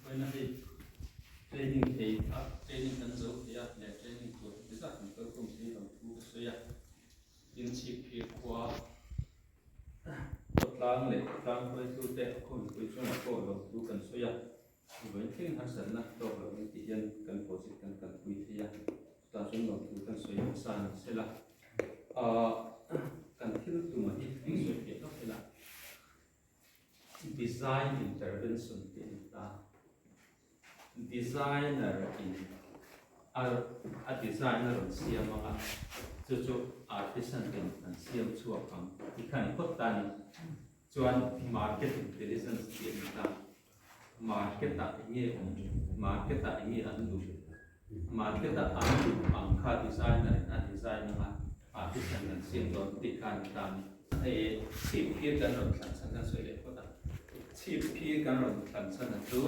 Vawiina hei training thei a, training kan zo thei a leh training tur heti zat kan kal khawm thei lo thu ka sawi a. Tin Chhipphir khua khawtlang leh khawtlang hruaitute a khawmpui chungah pawh lo thu kan sawi a. Vawiin thleng harsatna tawk loh in ti hian kan project kan kalpui thei a, chutah chuan lo thu kan sawi hmasa ni sela. Ahh kan thil tumah hi kan sawi theih lawk ila. Design intervention tih a ni ta. Designer in a a design a rawn siam ang a, chu chu artisan ten an siam chhuak ang tih kha a ni phawt ta a ni. Chuan market intelligence tih a ni ta. Market ah eng nge awm? Market ah eng nge an duh? Market ah an duh ang kha designer in a design ang a, artisan an siam dawn tih kha a ni ta a ni. Hei chhip phir kan rawn thlan chhan kan sawi leh phawt a, chhip phir kan rawn thlan chhan a chu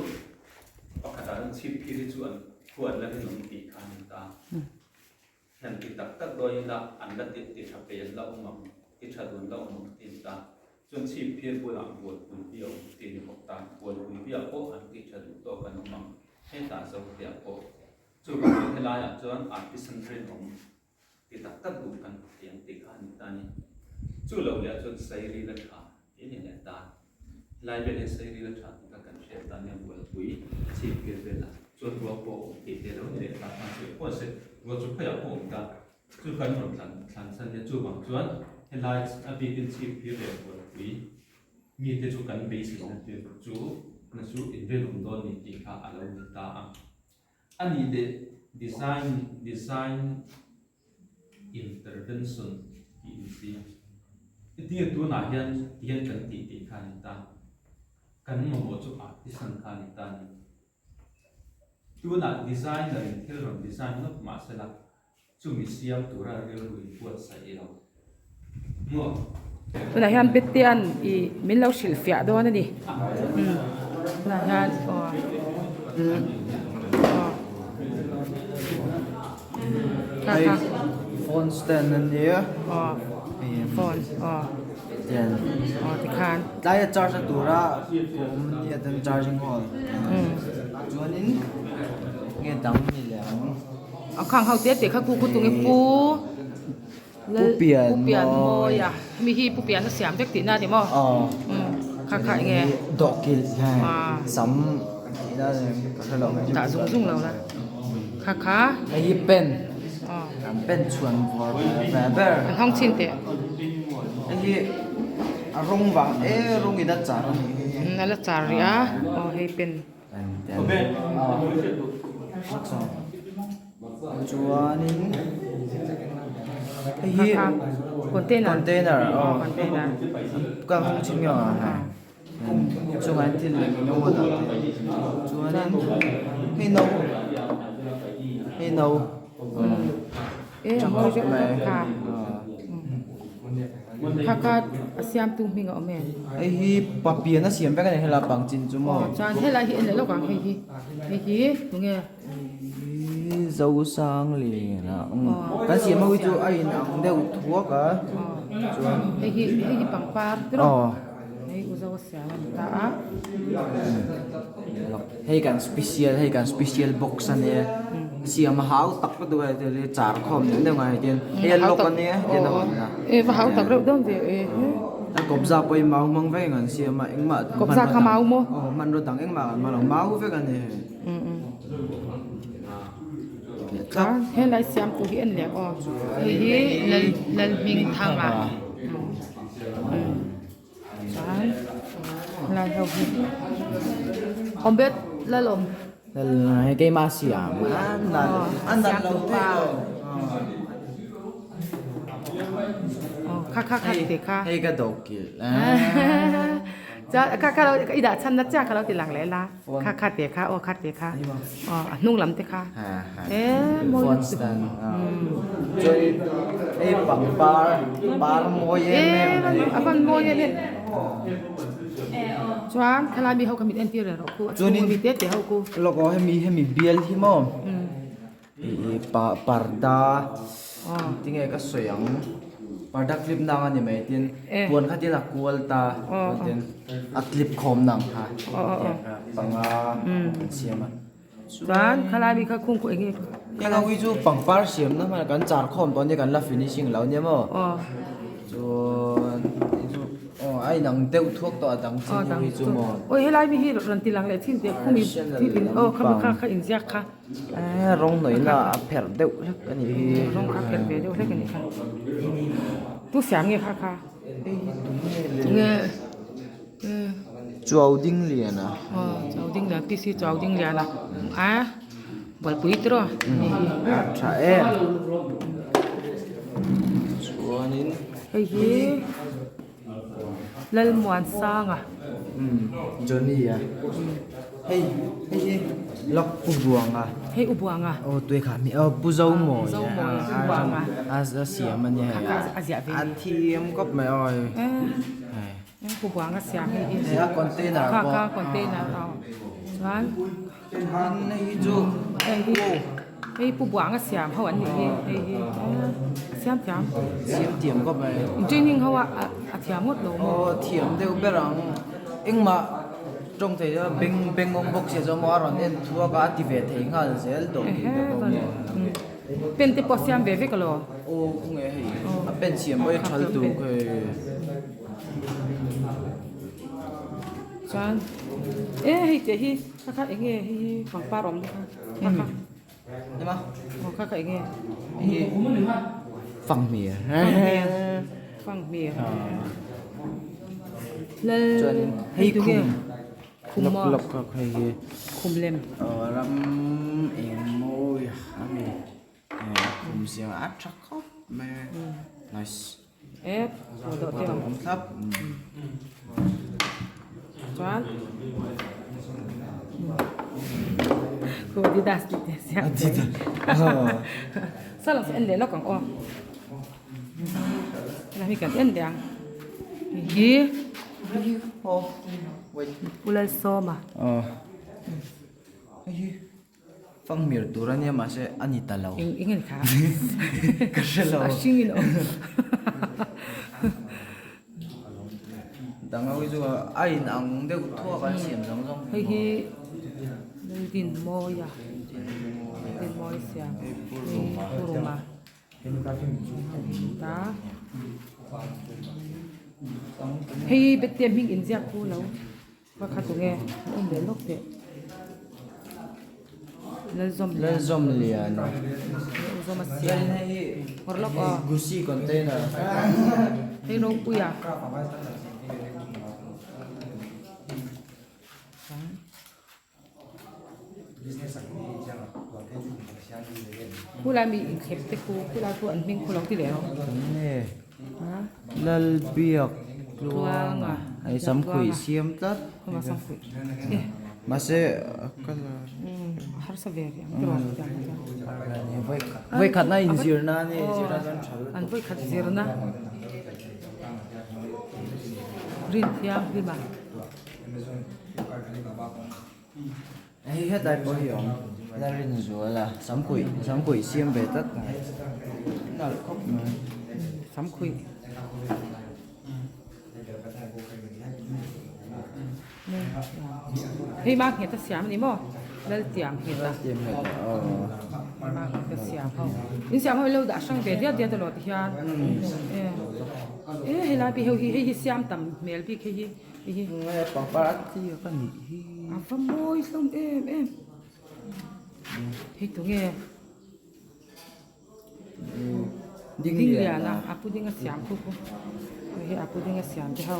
pakhatah chuan chhip phir hi chu an huat la rinawm tih kha a ni ta. Hnem ti tak tak dawn ila an la ti ti tha pei an la awm ang, ti tha dun la awm ang ti an ta. Chuan chhip phir bulah bualpui bi a awm ti ni bawk ta. Bualpui biah pawh an ti tha duh tawk an awm ang, hetah Zoteah pawh. Chuvangin helaiah chuan artisan rinawm ti tak tak duh kan hmu thei ang tih kha a ni ta a ni. Chu lo leh chuan Sairi la tha ti a ni leh ta. Helai vel hian Sairi la tha tih kha kan hriat ta nia bualpui chhip phir velah chuan ruak pawh a awm tih te lo ni leh ta khan sawi pawh a se ruak chu khawiah pawh a awm ta. Chu kan rawn thlan thlan chhan nia chuvang chuan helai a bikin chhip phir leh bualpui mite chu kan beiseina te chu na chu inrinawm dawn ni tih kha a lo ni ta a. A nih leh design design intervention tih ni si. Hetiang tunah hian tihian kan tih tih kha a ni ta. Kan mamawh chu artisan kha a ni ta a ni. Tunah designer in thil rawn design ngawt mahsela chumi siam tura rilru in buatsaih lo. Maw? Tunah hian Betian ih min lo hrilhfiah dawn a ni. Umm tunah hian aw umm aw kha kha phone stand a nia aw phone aw tian aw tikhan tlaia charge na tura awm a nia chuan charging hall chuanin nge dang ni leh ang. A khang ho te te kha ku ku tunge pu. Pu Pian Pu Pian mawi a hemi hi Pu Pian a siam vek tihna a ni maw kha kha enge dawhkilh sam tihna ka hre lo dah zung zung lo la kha kha hei hi pen kan pen chhuan vawr ve ber an hawng chhin teh hei hi a rawng vang e rawng in a char a nih hi a la char rih a aw hei pen Chuanin hei hi container container aw container ka hmang thin nge a chungah hian thil eng emaw dah theih chuanin hei no hei no e a mawi reuh reuh kha kha kha a siamtu hming a awm em hei hi papian a siam vek a ni helai pang chin chu maw aw chuan helai hi en leh lawk ang hei hi hei hi tunge Hei Zosanglian a kan siam ho hi chu a in ang deuh thuak a chuan hei hi hei hi pangpar aw hei u zo a siam a ni ta a hei kan special hei kan special box a nia siam a hau tak ka duh a hei char khawm deuh deuh a hei tian hei a lock a nia hetian a hawn a e va hau tak reuh dawn ve e a kawpza pawh hi mau hmang vek ang an siam a engmah kawpza kha mau maw aw hmanraw dang engmah kan hmang lo mau vek a ni hei. Chuan helai siamtu hi en leh aw hei hi lal Lalhmingthanga chuan helai ho hi awm bet lalawm hei keimah siam a nalh lo thei lo aw kha kha kha tih kha hei ka dawhkilh chuan kha kha i dah chhan na chiah kha lo ti lang leh la. Kha kha te kha aw kha te kha aw a hnung lam te kha e mawi phone stand chuan hei pangpar par mawi em em mai a van mawi em em chuan khalai mi ho kha min entir reng rawh ku a chhung ami te te ho ku lawk aw hemi hemi bial hi maw ih parda tinge ka sawi ang. Parda clip nang a ni mai tin puan kha tin a kual ta tin a clip khawm nang kha panga an siam a. Chuan khalai mi kha khung khu eng nge? Heng ho hi chu pangpar siam na hman kan char khawm tawh ania kan la finishing lo nia maw? Chuan hei chu aw a inang deuh thuak tawh a dang chin ho hi chu maw? Awi helai mi hi rawn ti lang leh thin teh khumi thil in aw khami kha kha inziak kha. Eh rawng hnawih na a pherh deuh hlek a nih hi. Rawng kha pherh ve deuh hlek a nih kha. Tu siam nge kha kha? Hei hi tunge le? Tunge? Chuau ding lian a. Aw chuau ding lian PC chuau ding lian a a buaipui tiraw a tha em chuanin hei hi Lalmuansanga Johnny a hei hei hi lawk u buanga hei u buanga aw tui kha mi aw pu Zomawi Zomawi u buanga a siam a nia hei a thiam khawp mai aw hei. Pu buanga siam hei hi Hei a container kha pawh kha container aw chuan hei hi chu hei hi hei pu buanga siam ho an nih hi hei hi siam thiam siam thiam khawp mai training ho a a thiam ngawt lo maw aw thiam deuh ber ang engmah tawng thei deuh a beng beng awm bawk sia chuan maw a rawn en thuak a a ti ve thei nghal zel tawh tih te pawh maw pen te pawh siam ve vek alaw aw khawnge hei a pen siam pawh hi thal tur hei. Chuan e hei tih hi kha kha eng nge hei hi pangpar awm kha kha kha aw kha kha eng nge hi fanghmir fanghmir lal chuan hei khum khum lawk lawk kha hei hi khum lem aw ram eng mawi a ni khum siam a tha khawp mai nice. E aw dawh te ang awm thlap chuan khu adidas tih te siam saw lang saw en leh lawk ang aw helai hi kan en leh ang hei hi pu Lalsawma Fanghmir tur a nia mahse a ni ta lo. Eng eng a ni kha? Ka hre lo. A hring in a awm. Dang ho hi chu a in ang deuh thuak an siam zawng zawng. Hei hi Laldinmawia Laldinmawia siam Pu Ruma. Ta Hei bete hming inziak pu lo. Pakhat nge a awm leh lawk teh. Lalzawm lian. Lalzawm lian. Lalzawm a siam. Hawr lawk aw. Gucci container. Hei ropui a. Khulai mi inthlep te khu khulai khu an hming khu lo ti leh rawh. Nge Lalbiak Tluanga hei samkhuih siam tlat. Mahse colour harsa ve ve ang tiraw Vawikhatna inzirna a ni zirna chuan tha lutuk. An vawikhat zirna rin thianghlim a. Hei hetlai pawh hi a awm la rin zual a samkhuih samkhuih siam ve tlat mai nalh khawp mai samkhuih hei ma nghet a siam a ni maw laltiang nghet a ma nghet a siam ho in siam ho hi lo dah hrang ve diat diat alawh ti hian e helai pi ho hi hei hi siam tam hmel bik hei hi. Nge pangpar a tliak a nih hi. A va mawi hlawm em em. Hei tu nge? Ding lian a, a pudding a siam khu khu. Hei hi a pudding a siam te ho.